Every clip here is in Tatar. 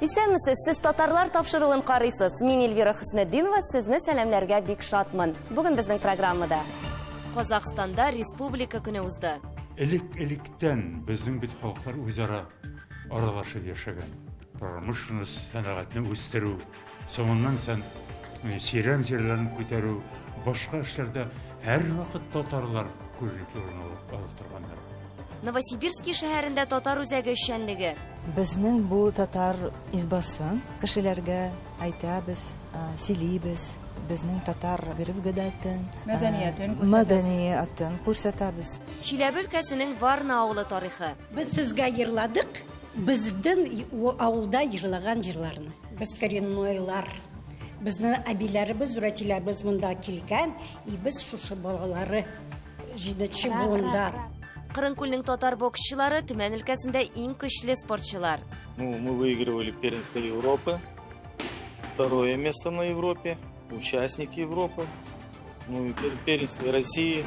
Исәнмесез, сез татарлар тапшыруын карыйсыз. Мин Эльвира Хөснетдинова, сезне сәламләргә бик шатмын. Бүген безнең программада Казахстанда Республика көне узды. Элек-электән безнең бит халыклар үзара аралашып яшәгән. Промышленность, сәнәгатьне үстерү, соңыннан сән чирәм җирләрен күтәрү, башка эшләрдә һәрвакыт татарлар күренекле урын алып торганнар. Новосибирский шәһәрендә татар үзәге эшчәнлеге. Безнең бу татар избасы кешеләргә әйтәбез, сөйлибез, безнең татар гореф-гадәтен, мәдәниятен күрсәтәбез. Чиләбе өлкәсенең Варна авылы тарихы. Без сезгә йырладык, безнең авылда йырлаган җырларны. Без кореннойлар. Безнең әбиләребез, үрәтиләребез монда килгән, и без шушы балалары җиденче буында. Кырынкүлнең татар боксчылары Төмән өлкәсендә иң көчле спортчылар. Ну, мы выигрывали первенство Европы, второе место на Европе, участник Европы, ну и первенство России.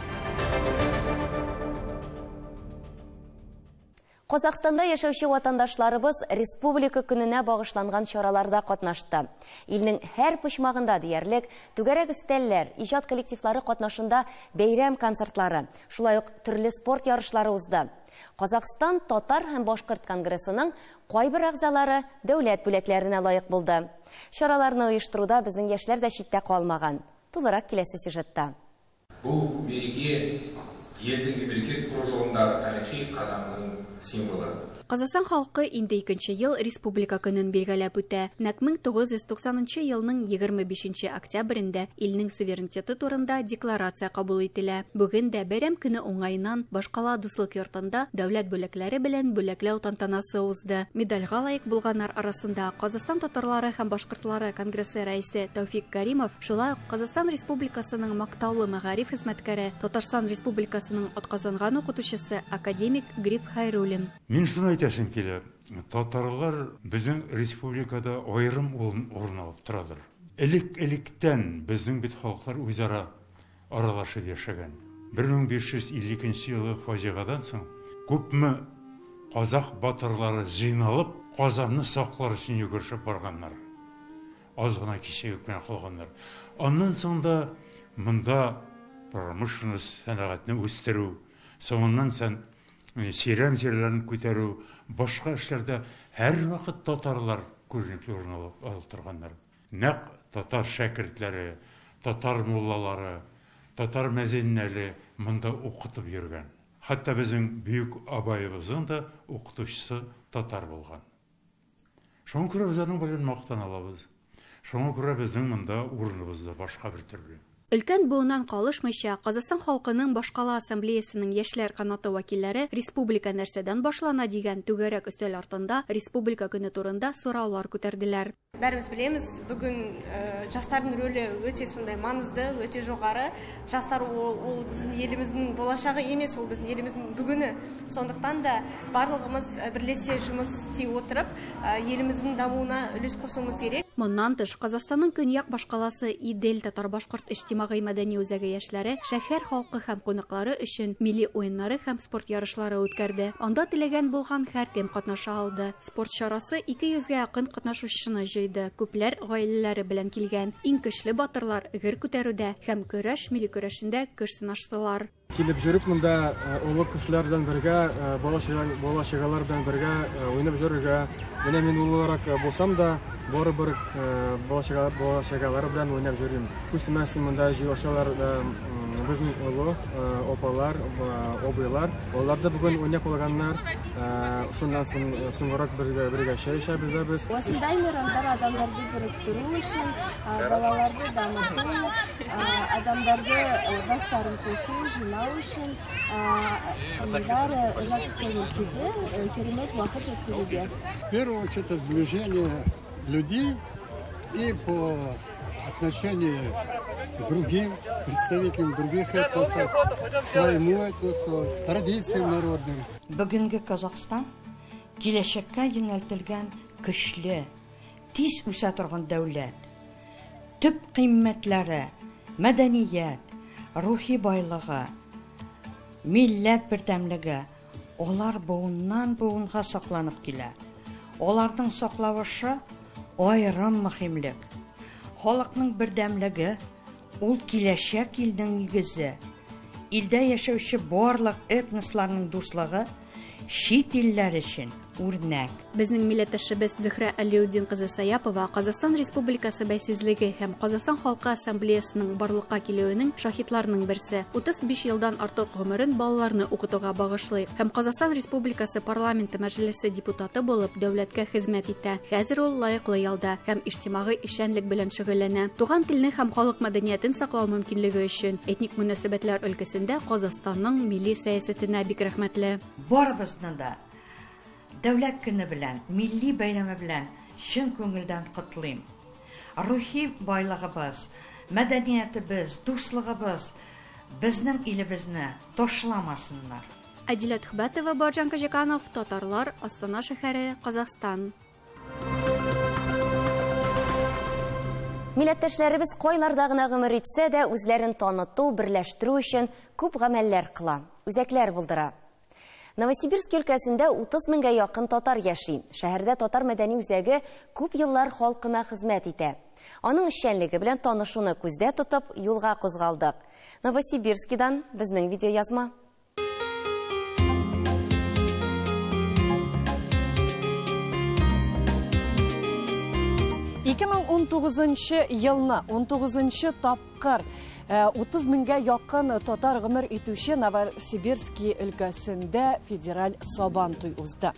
Казахстанда яшәүче ватандашларыбыз Республика көненә багышланган чараларда катнашты. Илнең һәр почмагында диярлек түгәрәк өстәлләр, иҗат коллективлары катнашында бәйрәм концертлары, шулай ук төрле спорт ярышлары узды. Казахстан татар һәм башкорт конгрессының кайбер әгъзалары дәүләт бүләкләренә лаек булды. Чараларны оештыруда безнең яшьләр дә читтә калмаган. Тулырак киләсе сюжетта. Бу мереке елдің мемлекет құру жолындағы тарихи қадамның символы. Казахстан халкы инде икенче ел Республика көнен билгеләп үтә. Нәкъ 1990 елның 25 октябрендә илнең суверенитеты турында декларация кабул ителә. Бүген дә бәйрәм көне уңаеннан башкала Дуслык йортында дәүләт бүләкләре белән бүләкләү тантанасы узды. Медальгә лаек булганнар арасында Казахстан татарлары һәм башкортлары конгрессы рәисе Тәүфик Каримов, шулай ук Казахстан Республикасының мактаулы мәгариф хезмәткәре, Татарстан Республикасының атказанган укытучысы академик Гриф Хайруллин. Мин шуны әйтәсем килә, татарлар безнең республикада аерым урын алып торадыр. Элек-электән безнең бит халыклар үзара аралашып яшәгән. 1552 елгы фаҗигадан соң күпме казах батырлары җыйналып, Казанны саклар өчен йөгерешеп барганнар. Аз гына кичегеп кенә калганнар. Аннан соң да монда промышленность, сәнәгатьне үстерү, соңыннан сән чирәм җирләрен күтәрү, башка эшләрдә һәрвакыт татарлар күренекле урын алып торганнар. Нәкъ татар шәкертләре, татар муллалары, татар мәзиннәре монда укытып йөргән. Хәтта безнең бөек абаебызның да укытучысы татар булган. Шуңа күрә без аның белән мактана алабыз. Шуңа күрә безнең монда урыныбыз да башка бер төрле. Өлкән буыннан калышмыйча, Казахстан халкының башкала ассамблеясының яшьләр канаты вәкилләре республика нәрсәдән башлана дигән түгәрәк өстәл артында Республика көне турында сораулар күтәрделәр. Бәріміз білеміз, бүгін жастардың рөлі өте сондай маңызды, өте жоғары. Жастар ол біздің еліміздің болашағы емес, ол біздің еліміздің бүгіні. Сондықтан да барлығымыз бірлесе жұмыс істей отырып, еліміздің дамуына үлес қосуымыз керек. Моннан тыш, Казахстанның көньяк башкаласы Идель татар башкорт иҗтимагый мәдәни үзәге яшьләре шәһәр халкы һәм кунаклары өчен милли уеннары һәм спорт ярышлары үткәрде. Анда теләгән булган һәркем катнаша алды. Спорт чарасы 200гә якын катнашучыны җыйды. Күпләр гаиләләре белән килгән. Иң көчле батырлар гер күтәрүдә һәм көрәш милли көрәшендә көч сынаштылар. Килеп йөреп монда олы кешеләр белән бергә, бала-чагалар белән бергә уйнап йөрергә. Менә мин олырак булсам да, барыбер бала-чагалар белән уйнап йөрим. Күз тимәсен, монда җыелышалар безнең олы апалар, абыйлар. Алар да бүген уйнап алганнар. Шуннан соң соңгырак бергә чәй эчәбез дә без. Осындай мейрамдар адамдарды біріктіру үшін, балаларды дамыту, адамдарды бастарын қосу, жинау үшін, бәрі жақсы көңіл күйде, керемет уақыт өткізуде. В первую очередь, это сближение людей и по отношению к другим представителям других этносов, к своему этносу, традициям народным. Бүгенге Казахстан киләчәккә юнәлтелгән көчле, тиз үсә торган дәүләт. Төп кыйммәтләре, мәдәният, рухи байлыгы, милләт бердәмлеге, алар буыннан буынга сакланып килә. Аларның саклавышы аерым мөһимлек. Халыкның бердәмлеге ул киләчәк илнең нигезе. Илдә яшәүче барлык этносларның дуслыгы чит илләр өчен үрнәк. Безнең милләттәшебез Зөһрә Алиудин кызы Саяпова Казахстан Республикасы бәйсезлеге һәм Казахстан халкы ассамблеясының барлыкка килүенең шаһитларының берсе. 35 елдан артык гомерен балаларны укытуга багышлый һәм Казахстан Республикасы парламенты мәҗлесе депутаты булып дәүләткә хезмәт итә. Хәзер ул лаеклы ялда һәм иҗтимагый эшчәнлек белән шөгыльләнә. Туган телне һәм халык мәдәниятен саклау мөмкинлеге өчен этник мөнәсәбәтләр өлкәсендә Казахстанның милли сәясәтенә бик рәхмәтле. Барыбызны да Дәүләт көне белән, милли бәйрәме белән чын күңелдән котлыйм. Рухи байлыгыбыз, мәдәниятебез, дуслыгыбыз безнең илебезне ташламасыннар. Әдилә Төхбәтова, Баржан Кожеканов, Татарлар, Астана шәһәре, Казахстан. Милләттәшләребез кайларда гына гомер итсә дә, үзләрен таныту, берләштерү өчен күп гамәлләр кыла, үзәкләр булдыра. Новосибирск өлкәсендә 30 меңгә якын татар яши. Шәһәрдә татар мәдәни үзәге күп еллар халкына хезмәт итә. Аның эшчәнлеге белән танышуны күздә тотып, юлга кузгалдык. Новосибирскидан безнең видеоязма. Ике мең ун тугызынчы елны, ун тугызынчы тапкыр 30 меңгә якын татар гомер итүче Новосибирский өлкәсендә федераль Сабантуй узды.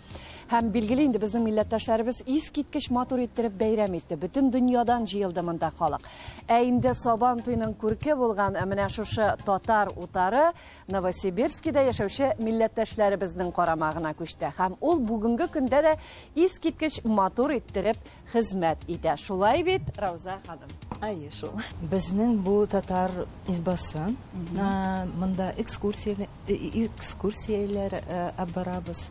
Һәм билгеле инде безнең милләттәшләребез искиткеч матур иттереп бәйрәм итте. Бөтен дөньядан җыелды монда халык. Ә инде Сабантуйның күрке булган менә шушы татар утары Новосибирскида яшәүче милләттәшләребезнең карамагына күчте. Һәм ул бүгенге көндә дә искиткеч матур иттереп хезмәт итә. Шулай бит, Рауза ханым? Әйе, шул. Безнең бу татар избасы, монда экскурсияләр барабыз,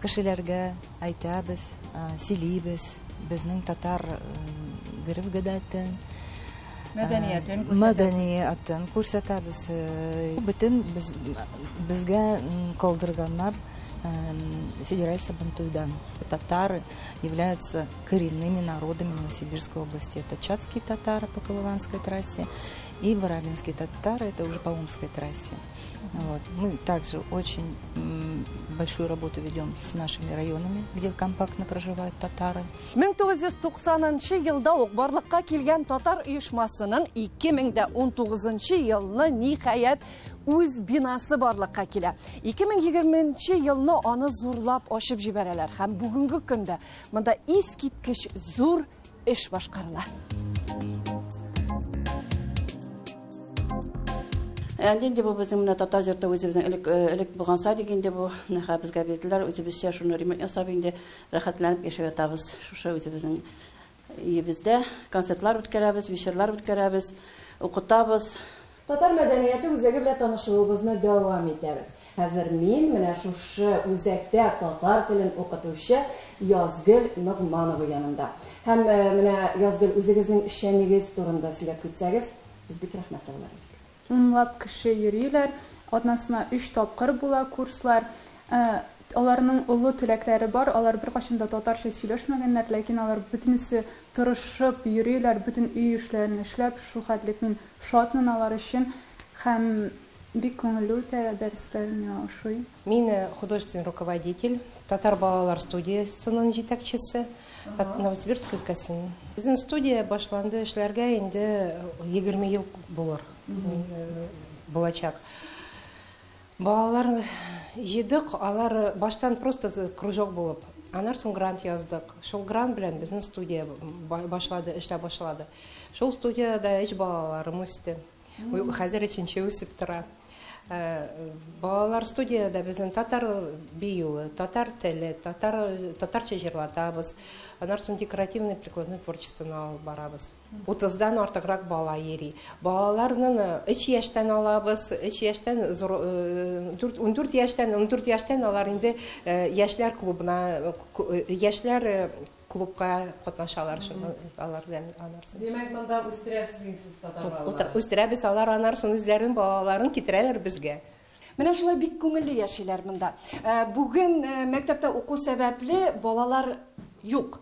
кешеләргә әйтәбез, сөйлибез, безнең татар гореф-гадәтен, мәдәниятен күрсәтәбез. Мәдәниятен күрсәтәбез. Бөтен безгә калдырганнар федераль Сабантуйдан. Татары являются коренными народами Новосибирской области. Это чатские татары по Колыванской трассе и барабинские татары, это уже по Омской трассе. Вот. Мы также очень большую работу ведем с нашими районами, где компактно проживают татары. Мең тугыз йөз туксанынчы елда ук барлыкка килгән татар оешмасының ике мең дә ун тугызынчы елны ниһаять үз бинасы барлыкка килә. Ике мең егерменче елны аны зурлап ачып җибәрәләр һәм бүгенге көндә монда искиткеч зур эш башкарыла. Инде бу безнең менә татар йорты үзебезнең элек булган садик инде бу нәхә безгә бирделәр, үзебезчә шуны ремонт ясап инде рәхәтләнеп яшәп ятабыз. Шушы үзебезнең өебездә концертлар үткәрәбез, вечерлар үткәрәбез, укытабыз. Татар мәдәнияте үзәге белән танышуыбызны дәвам итәбез. Хәзер мин менә шушы үзәктә татар телен укытучы Язгөл Ногманова янында. Һәм менә Язгөл, үзегезнең эшчәнлегегез турында сөйләп китсәгез, без бик рәхмәтле булыр идек. Унлап кеше йөриләр, атнасына 3 тапкыр була курслар. Аларның олы теләкләре бар, алар беркайчан да татарча сөйләшмәгәннәр, ләкин алар бөтенесе тырышып йөриләр, бөтен өй эшләрен эшләп, шул хәтлек мин шатмын алар өчен һәм бик күңелле үтә дәресләр, миңа ошый. Мин художественный руководитель, татар балалар студиясының җитәкчесе, Новосибирск өлкәсенең. Безнең студия башланды эшләргә инде 20 ел булыр, булачак. Балалар җыйдык, алар баштан просто кружок булып, аннан соң грант яздык. Шул грант белән безнең студия башлады, эшләп башлады. Шул студияда өч балаларым үсте. Хәзер өченче үсеп тора. Балалар студияда безнең татар биюе, татар теле, татарча җырлатабыз. Аннан соң декоративный прикладной творчествоны алып барабыз. 30-дан артыграк бала йөри. Балаларны 3 яшьтән алабыз, 3 яшьтән зур, дүрт, ундүрт яшьтән, ундүрт яшьтән алар инде яшьләр клубына, яшьләр клубка катнашалар, шуны алар белән аннан соң. Димәк, монда үстерәсез сез татар балаларын? Үстерәбез, алар аннан соң үзләренең балаларын китерәләр безгә. Менә шулай бик күңелле яшиләр монда. Бүген мәктәптә уку сәбәпле балалар юк.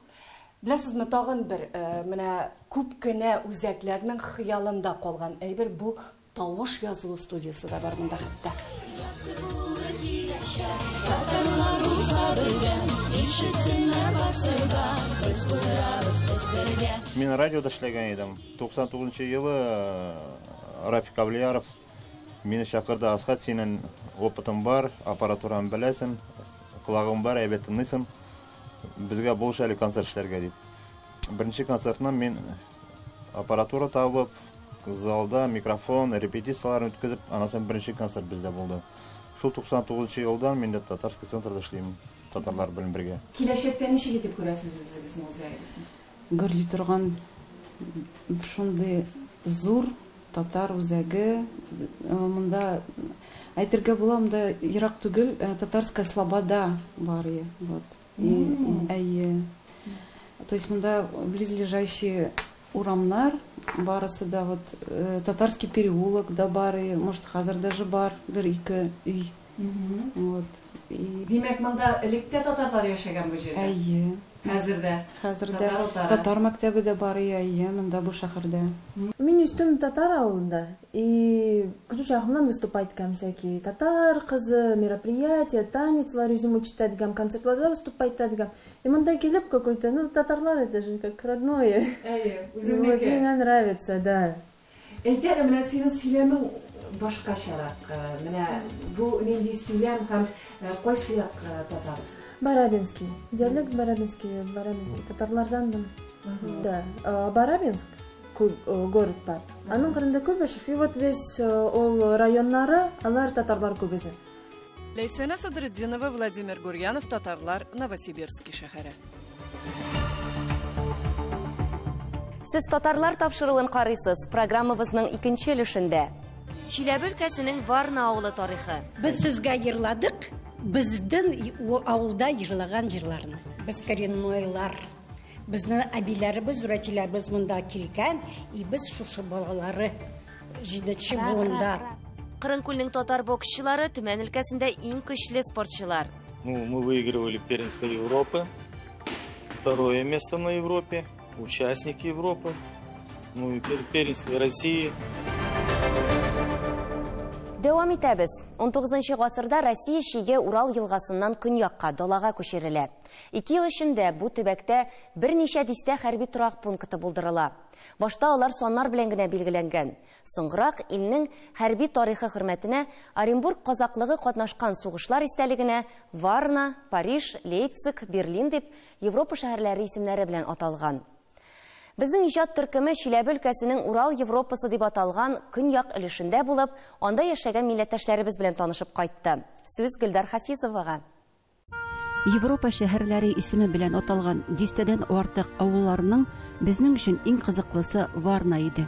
Беләсезме, тагын бер менә күп кенә үзәкләрнең хыялында калган әйбер бу тавыш язылу студиясе дә бар монда хәтта. Мин радиода эшләгән идем. 99 елы Рафик Авлияров мине чакырды. Асхат, синең опытың бар, аппаратураны беләсең, колагың бар, әйбәт тыңлыйсың. Безгә булыш әле концерт эшләргә дип. Беренче концертны мин аппаратура табып, залда микрофон, репетицияләрне үткәзеп, аннан беренче концерт бездә булды. Шул 99 елдан мин дә Татарский центрда эшлим, татарлар белән бергә. Киләчәктә ничек итеп күрәсез үзегезнең үзәгегезне? Гөрли торган шундый зур татар үзәге, монда әйтергә була, монда ерак түгел, Татарская слобода бар, вот. И, то есть монда близлежащие урамнар барысы да, вот Татарский переулок да бар, может, хәзер даже бар, бер ике өй. Вот. Димәк, монда элек тә татарлар яшәгән бу җирдә? Әйе. Хәзер дә? Хәзер дә. Татар мәктәбе дә бар, әйе, монда бу шәһәрдә. Мин үстем татар авылында. И көтү чагымнан выступать иткән всякие татар кызы, мероприятия, танецлар үзем учить иткән, концертларда выступать иткән. И монда килеп какой-то, ну, татарлар это же как родное. Әйе, үзеңнеке. Мне нравится, да. Әйтә, менә синең сөйләмең башкачарак. Менә бу нинди сөйләм һәм кайсы як татарсы? Барабинский. Диалект барабинский, барабинский. Татарлардан да. Барабинск город бар. Аның кырында Куйбышев, и вот весь ул районнары, алар татарлар күбесе. Ләйсәнә Садретдинова, Владимир Гурьянов, татарлар, Новосибирский шәһәре. Сез татарлар тапшыруын карыйсыз. Программабызның икенче өлешендә. Чиләбе өлкәсенең Варна авылы тарихы. Без сезгә йырладык, безнең авылда йырлаган җырларны. Без кореннойлар. Безнең әбиләребез, үрәтиләребез монда килгән, и без шушы балалары җиденче буында. Кырынкүлнең татар боксчылары Төмән өлкәсендә иң көчле спортчылар. Ну, мы выигрывали первенство Европы, второе место на Европе, участник Европы, ну и первенство России. Дәвам итәбез. 19 гасырда Россия чиге Урал елгасыннан көньякка, далага күчерелә. 2 ел эчендә бу төбәктә берничә дистә хәрби торак пункты булдырыла. Башта алар саннар белән генә билгеләнгән. Соңрак илнең хәрби тарихы хөрмәтенә Оренбург казаклыгы катнашкан сугышлар истәлегенә Варна, Париж, Лейпциг, Берлин дип Европа шәһәрләре исемнәре белән аталган. Безнең иҗат төркеме Чиләбе өлкәсенең Урал Европасы дип аталган көньяк өлешендә булып, анда яшәгән милләттәшләребез белән танышып кайтты. Сүз Гөлдар Хафизовага. Европа шәһәрләре исеме белән аталган дистәдән артык авылларның безнең өчен иң кызыклысы Варна иде.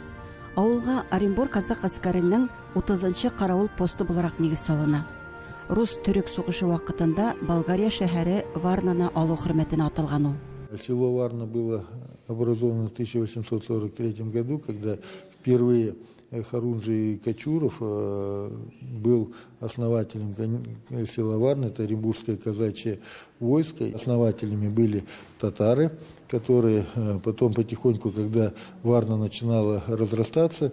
Авылга Оренбург казак гаскәренең 30-нчы каравыл посты буларак нигез салына. Рус-төрек сугышы вакытында Болгария шәһәре Варнаны алу хөрмәтенә аталган ул. Село Варна было образовано в 1843 году, когда впервые Харунжий Кочуров был основателем села Варна, это Оренбургское казачье войско. Основателями были татары, которые потом потихоньку, когда Варна начинала разрастаться,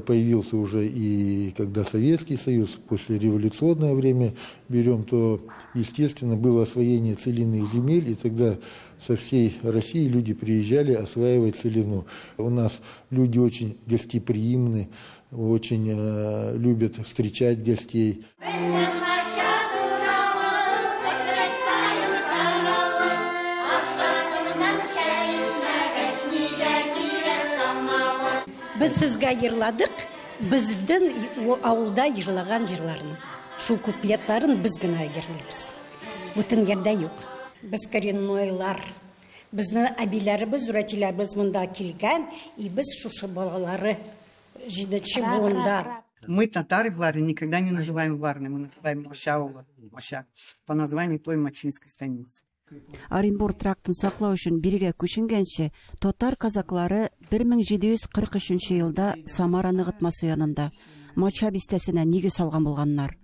появился уже и когда Советский Союз, после революционное время берем, то, естественно, было освоение целинных земель, и тогда со всей России люди приезжали осваивать целину. У нас люди очень гостеприимны, очень любят встречать гостей. Без сезгә йырладык, безнең авылда йырлаган җырларны. Шул куплетларын без генә йырлыйбыз. Бүтән җирдә юк. Без кореннойлар. Безнең әбиләребез, үрәтиләребез монда килгән, и без шушы балалары җиденче буында. Мы, татары, Варны никогда не называем Варны, мы называем Мощаово, Моща, по названию той Мочинской станицы. Оренбург трактын саклау өчен бирегә күченгәнче, татар казаклары 1743 елда Самара ныгытмасы янында Моча бистәсенә нигез салган булганнар.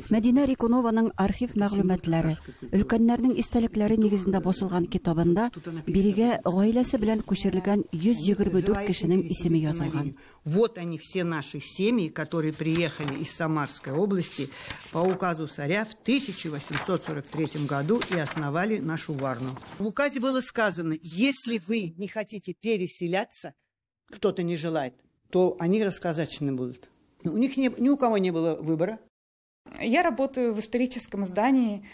Мәдинә Рекунованың архив мәгълүматлары, өлкәннәрнең истәлекләре нигезендә басылган китабында бирегә гаиләсе белән күчерелгән 124 кешенең исеме язылган. Вот они все наши семьи, которые приехали из Самарской области по указу царя в 1843 году и основали нашу Варну. В указе было сказано, если вы не хотите переселяться, кто-то не желает, то они расказачены будут. У них ни у кого не было выбора. Я работаю в историческом здании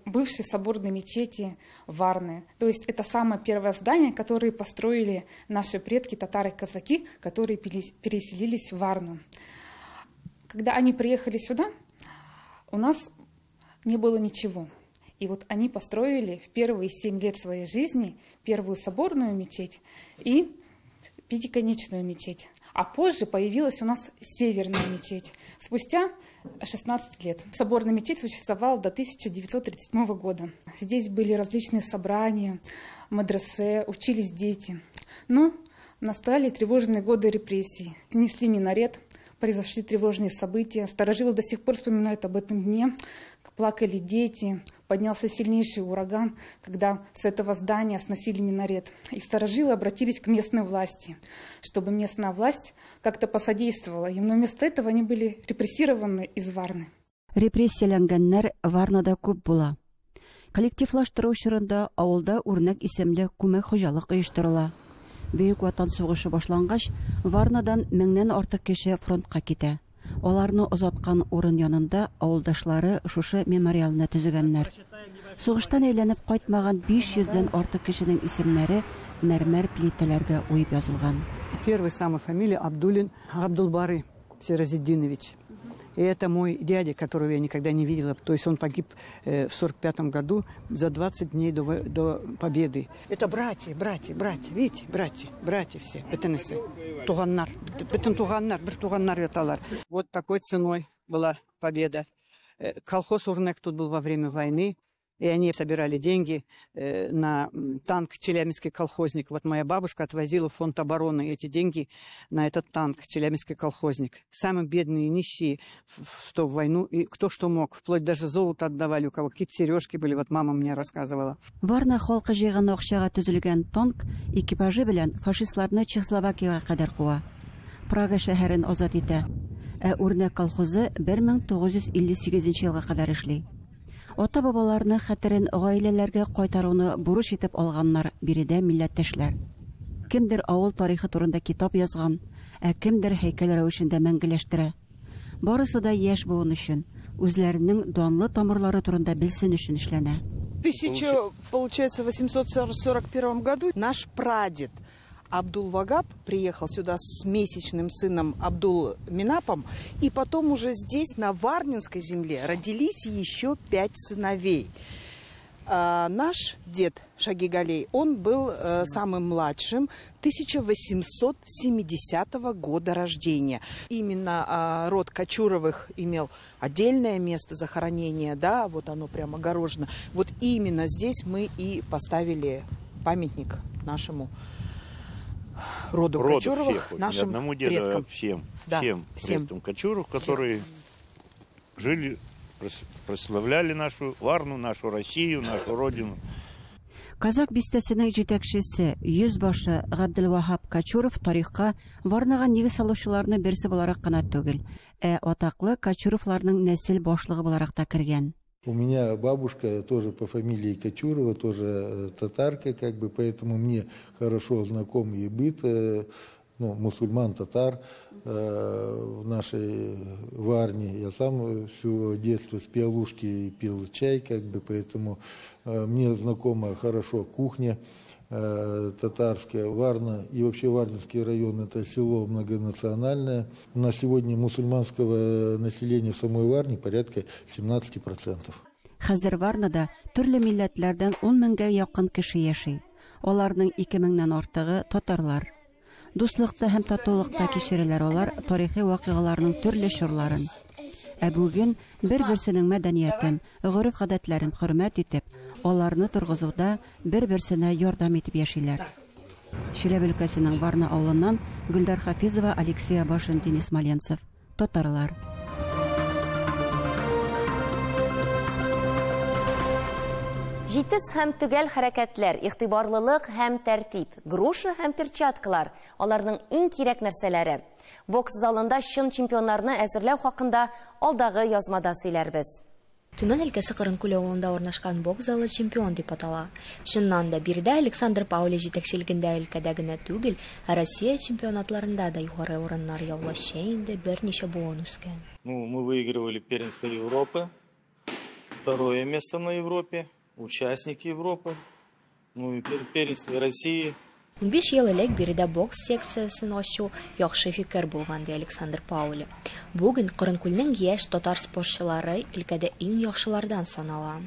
бывшей соборной мечети Варны. То есть это самое первое здание, которое построили наши предки, татары-казаки, которые переселились в Варну. Когда они приехали сюда, у нас не было ничего. И вот они построили в первые 7 лет своей жизни первую соборную мечеть и пятиконечную мечеть. А позже появилась у нас северная мечеть, спустя 16 лет. Соборная мечеть существовала до 1937 года. Здесь были различные собрания, мадресе, учились дети. Но настали тревожные годы репрессий. Снесли минарет, произошли тревожные события. Старожилы до сих пор вспоминают об этом дне. Плакали дети, поднялся сильнейший ураган, когда с этого здания сносили минарет. И старожилы обратились к местной власти, чтобы местная власть как-то посодействовала им. Но вместо этого они были репрессированы из Варны. Репрессияләнгәннәр Варнада күп була. Коллективлаштыру чорында авылда Үрнәк исемле күмәк хуҗалык оештырыла. Бөек Ватан сугышы башлангач, Варнадан меңнән артык кеше фронтка китә. Аларны озаткан урын янында авылдашлары шушы мемориалны төзегәннәр. Сугыштан әйләнеп кайтмаган 500дән артык кешенең исемнәре мәрмәр плитәләргә уеп язылган. Первый самый фамилия Абдулин Абдулбары Сиразетдинович. И это мой дядя, которого я никогда не видела. То есть он погиб в 45 году за 20 дней до победы. Это братья, братья, братья, видите, братья, братья все. Бөтенесе. Туганнар, бөтен туганнар, бер туганнар яталар. Вот такой ценой была победа. Колхоз Урнек тут был во время войны. И они собирали деньги на танк «Челябинский колхозник». Вот моя бабушка отвозила в фонд обороны эти деньги на этот танк «Челябинский колхозник». Самые бедные, нищие в ту войну, и кто что мог. Вплоть даже золото отдавали, у кого какие-то сережки были. Вот мама мне рассказывала. Варна халкы җыйган акчага төзелгән танк экипажы белән фашистларны Чехословакиягә кадәр куа. Прага шәһәрен азат итә. Ә Үрнәк колхозы 1958 елга кадәр эшли. Ата-бабаларының хәтерен гаиләләргә кайтаруны бурыч итеп алганнар биредә милләттәшләр. Кемдер авыл тарихы турында китап язган, ә кемдер һәйкәл рәвешендә мәңгеләштерә. Барысы да яшь буын өчен, үзләренең данлы тамырлары турында белсен өчен эшләнә. В 1841 году наш прадед Абдул-Вагаб приехал сюда с месячным сыном Абдул-Минапом, и потом уже здесь, на Варнинской земле, родились еще 5 сыновей. Наш дед Шагигалей, он был самым младшим, 1870 года рождения. Именно род Кочуровых имел отдельное место захоронения, да, вот оно прямо огорожено. Вот именно здесь мы и поставили памятник нашему роду Кочуровых, всех, нашим одному деду, предкам. Всем, да, всем предкам Кочуровых, которые жили, прославляли нашу Варну, нашу Россию, нашу родину. Казак бистәсенең җитәкчесе, йөз башы Габделваһап Кочуров тарихка Варнага нигез салучыларның берсе буларак кына түгел, ә атаклы Кочуровларның нәсел башлыгы буларак та кергән. У меня бабушка тоже по фамилии Кочурова, тоже татарка, как бы, поэтому мне хорошо знаком и быт, ну, мусульман-татар в нашей Варне. Я сам всё детство с пиалушки пил чай, как бы, поэтому мне знакома хорошо кухня татарская. Варна и вообще Варнинский район — это село многонациональное. У нас сегодня мусульманского населения в самой Варне порядка 17%. Хәзер Варнада төрле милләтләрдән 10 меңгә якын кеше яши. Аларның 2 меңнән артыгы татарлар. Дуслыкта һәм татулыкта кичерәләр алар тарихи вакыйгаларның төрле чорларын. Ә бүген бер-берсенең мәдәниятен, гореф-гадәтләрен хөрмәт итеп, аларны торгызуда бер-берсенә ярдәм итеп яшиләр. Чиләбе өлкәсенең Варна авылыннан Гөлдар Хафизова, Алексей Абашин, Денис Маленцев. Татарлар. Җитез һәм төгәл хәрәкәтләр, игътибарлылык һәм тәртип, груша һәм перчаткалар аларның иң кирәк нәрсәләре. Бокс залында чын чемпионнарны әзерләү хакында алдагы язмада сөйләрбез. Төмән өлкәсе Кырынкүл авылында урнашкан бокс залы чемпион дип атала. Чыннан да, биредә Александр Паули җитәкчелегендә өлкәдә генә түгел, ә Россия чемпионатларында да югары урыннар яулаучы инде берничә буын үскән. Ну, мы выигрывали первенство Европы, второе место на Европе, участники Европы, ну и первенство России. 15 ел элек биредә бокс секциясен ачу яхшы фикер булган, ди Александр Паули. Бүген Кырынкүлнең яшь татар спортчылары өлкәдә иң яхшылардан санала.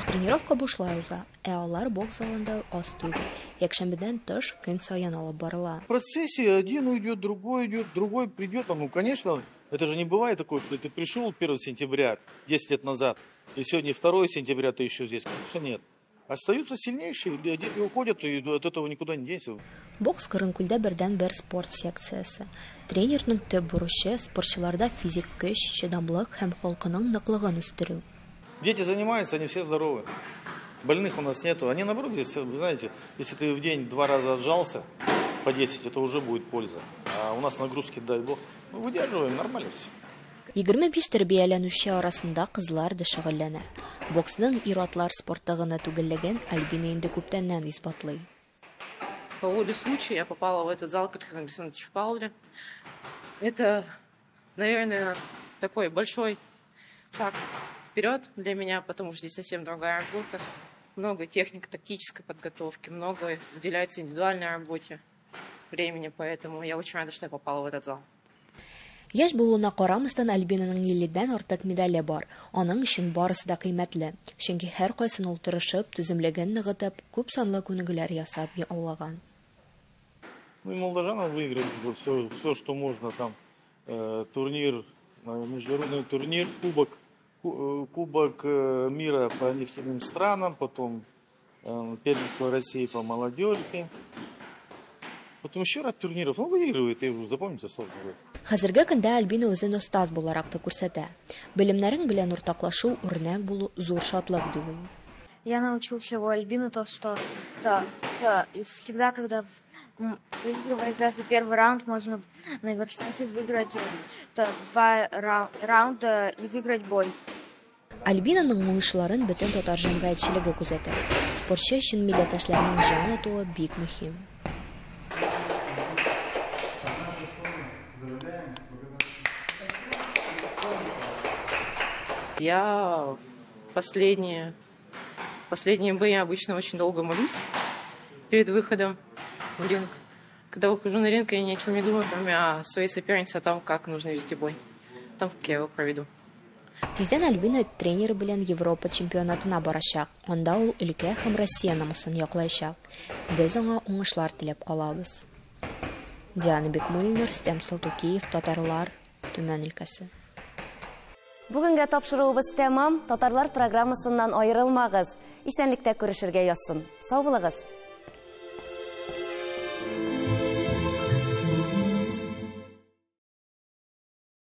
Тренировка бушлай уза, ә алар бокс залында аз түгел. Якшәмбедән тыш көн саен алып барыла. В процессе один уйдет, другой уйдет, другой придет. Ну, конечно, это же не бывает такое, что ты пришел 1 сентября 10 лет назад, и сегодня 2 сентября ты еще здесь. Конечно, нет. Остаются сильнейшие, дети уходят, и от этого никуда не денешься. Бокс Кырынкүлдә бердән-бер спорт секциясе. Тренерның төп бурычы спортчыларда физик көч, чыдамлык һәм холкының ныклыгын үстерү. Дети занимаются, они все здоровы. Больных у нас нету. Они, наоборот, здесь, вы знаете, если ты в день 2 раза отжался по 10, это уже будет польза. А у нас нагрузки, дай бог, мы выдерживаем, нормально все. 25 тәрбияләнүче арасында кызлар да шөгыльләнә. Боксның ир-атлар спорты гына түгеллеген Альбина инде күптәннән исбатлый. По воле случая я попала в этот зал к Александру Александровичу Паули. Это, наверное, такой большой шаг вперед для меня, потому что здесь совсем другая работа. Много технико-тактической подготовки, много уделяется индивидуальной работе времени, поэтому я очень рада, что я попала в этот зал. Яшь булуына карамастан, Альбинаның 50-дән артык медале бар. Аның өчен барысы да кыйммәтле. Чөнки һәр кайсын ул тырышып, түземлеген ныгытып, күп санлы күнегүләр ясап яулаган. Ну и молодожанам выиграли все, все, что можно там. Турнир, международный турнир, кубок мира по нефтяным странам, потом первенство России по молодежке. Потом еще ряд турниров, ну, выигрывает, и запомнить сложно будет. Хәзерге көндә Альбина үзен остаз буларак та күрсәтә. Белемнәрең белән уртаклашу, үрнәк булу зур шатлык, ди ул. Я научился у Альбины то, что всегда, когда выигрываешь даже первый раунд, можно наверстать и выиграть 2 раунда и выиграть бой. Альбинаның уңышларын бөтен татар җәмгыятьчелеге күзәтә. Спортчы өчен милләттәшләрнең җан атуы бик мөһим. Я последние бои обычно очень долго молюсь перед выходом в ринг. Когда выхожу на ринг, я ни о чем не думаю, кроме о своей сопернице, о том, как нужно вести бой, о том, как я его проведу. Тиздән Альбина тренеры белән Европа чемпионатына барачак. Анда ул өлкә һәм Россия намусын яклаячак. Без аңа уңышлар теләп калабыз. Диана Бекмуллина, Рөстәм Салтукиев, Татарлар, Төмән өлкәсе. Бүгенгә тапшыруыбыз тәмам. Татарлар программасыннан аерылмагыз. Исәнлектә күрешергә язсын. Сау булыгыз.